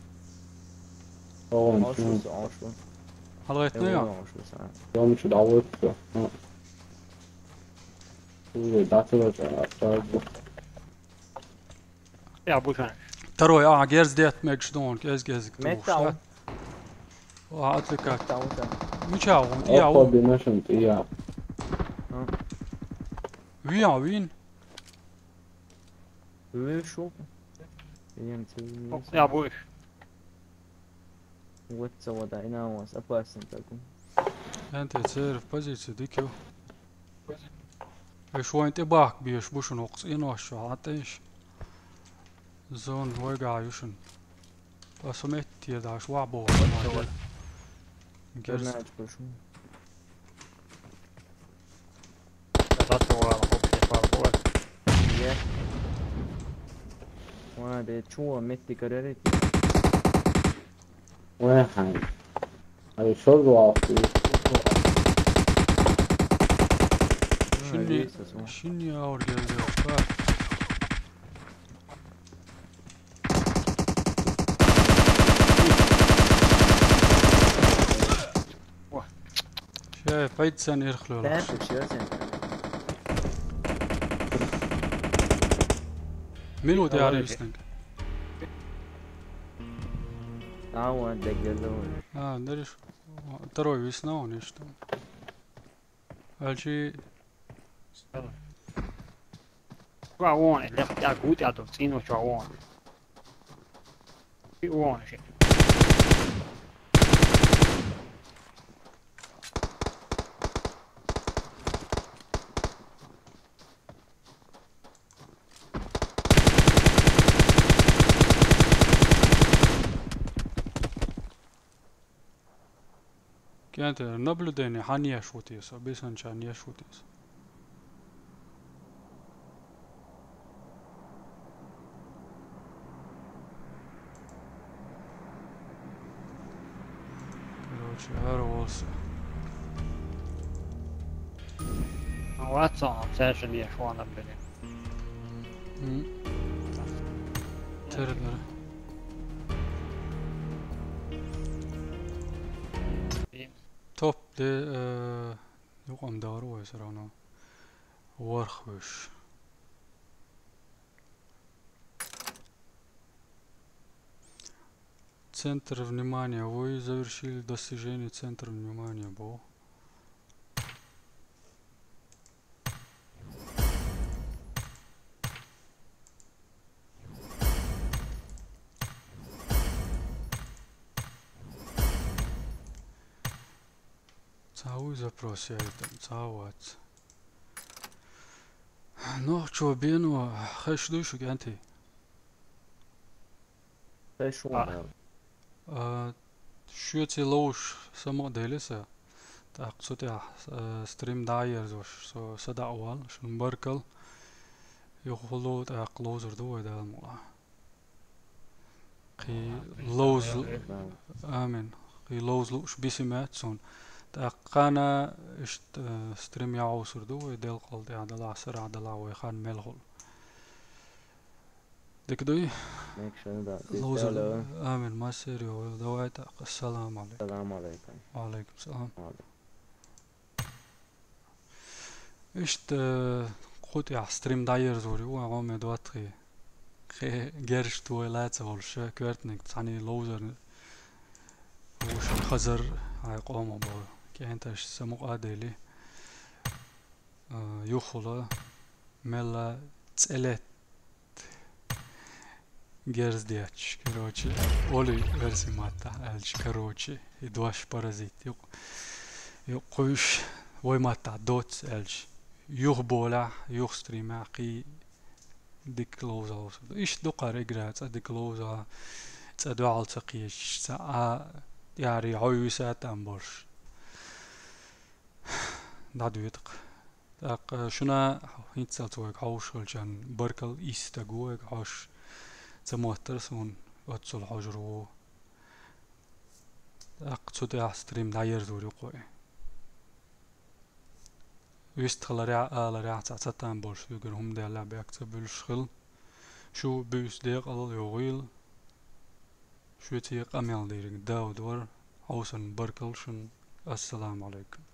Огон, Ошлус, чун. Ошлус. Халгайтна я? Ошлус, а. Ёмчу давлытсо. Ха. Уже датылача, а, сразу. Я бухань. Второй, а, герз дет мегш дон, гез, гез, Метал. А, атыкат. Метал, да. Мича, он, я, Опа, он. Бинашен, я. А. Виа, вин. Вышел. Я не Оп, я буш. Вот целая, да, и на вас, опасно такой. Янте цер в позицию, дикю. Эш вайн тӀебахк беш бушун воккхус, ин ваш шу, хьан тӀе иш? Зон вайгахь ю шун. Аса метте даш вахь боху. Герз. Гернач бушун. Зато вала, вообще, фарбовать. Е. Вона де чуо метти карерит. Вай хай. Ай, шо зуал. Шин, шин я аур гелди. Э, пайда санна ирхлола. Баьрча шо центр. Минут яра виснаг. Ау, дегело. А, дариш. Второй висна он, иштта. Алчи. Ва вон, лехтя гут я дов, цӀено чу вон. И вон ши. КӀентӀера наблюдение хьанна еш ву те со, бисанчарна еш ву те со. Короче, хӀара волу со. Ватсон, цаьршинна еш ву наблюдение. М. Тера дара. Топ де, э, юкъам дагӀар вай всё равно. ВорхӀ вуьш. Центр внимания. Вы завершили достижение центра внимания, бо. Цхьа вуй запрос яйтан, цхьа вац. Нохчо бено, хеш дуй шу, кӀентий? Хеш ву, а, да. А, шуьца ловзуш самукъадели сан, тӀаккха цу тӀехь, а, стрим дӀа а ерзош, со садаӀа вала, шуна баркалла. Юха хӀулло тӀаккха ловзур ду вай Дала мукъалахь. Кхин ловза лу-, амин. Кхин ловза лууш бисина яц суна. ТӀаккха кхана иштта, э, стрим яхьовсур ду вай, делкъал тӀехь далахь, сарахь далахь вай хан мел хуьлу. Дика дуй? Мекшан да. Ловза лу-, амин. Массеран йогӀу. Давай тӀаккха. Ассаламу алейкум. Салам алейкум. Ва алейкум салам. Ва алейкум. Иштта, э, кху тӀехь стрим дӀаерзор ю, ван гӀо ме доттагӀий. Кхин герзаш ту вай лаца волуш, коьртаниг цхьаьний ловзар вуш хазар, хьайн къомах боху. КӀенташ самукъа а дели, э, юххула, мелла цӀе летта герз детташ, короче, олий оьрсийн маттахь аьлча, короче, и дош паразит, юкъ-, юкъ кхуьйш, вай маттахь доц аьлча, юха болахь, юха стримехь кхий дика ловза хьовсур ду. Иштта ду кхара игра, цкъа дика ловза, цкъа дуьхьал ца кхечаш, цкъа а тӀаьхьарий хьо вуьйса а там болуш. ДӀадоьду-кх. ТӀаккха шуна хӀинццалц вайга хьовсуш хилчарна баркалла, исс стаг ву вайга хьожуш. Ца моттара суна, оццул хьожур ву. ТӀаккха цу тӀехь стрим дӀаерзор ю кхуьй. Вистхиларехь а, аларехь а цхьа ца там болуш, уьгар хӀума даьллехь бехк ца буьллуш хила. Шу буьйса декъала йогӀийла. Шуьца къамел дийриг Дауд вара. Хьовсарна баркалла шуна. Ассаламу алейкум.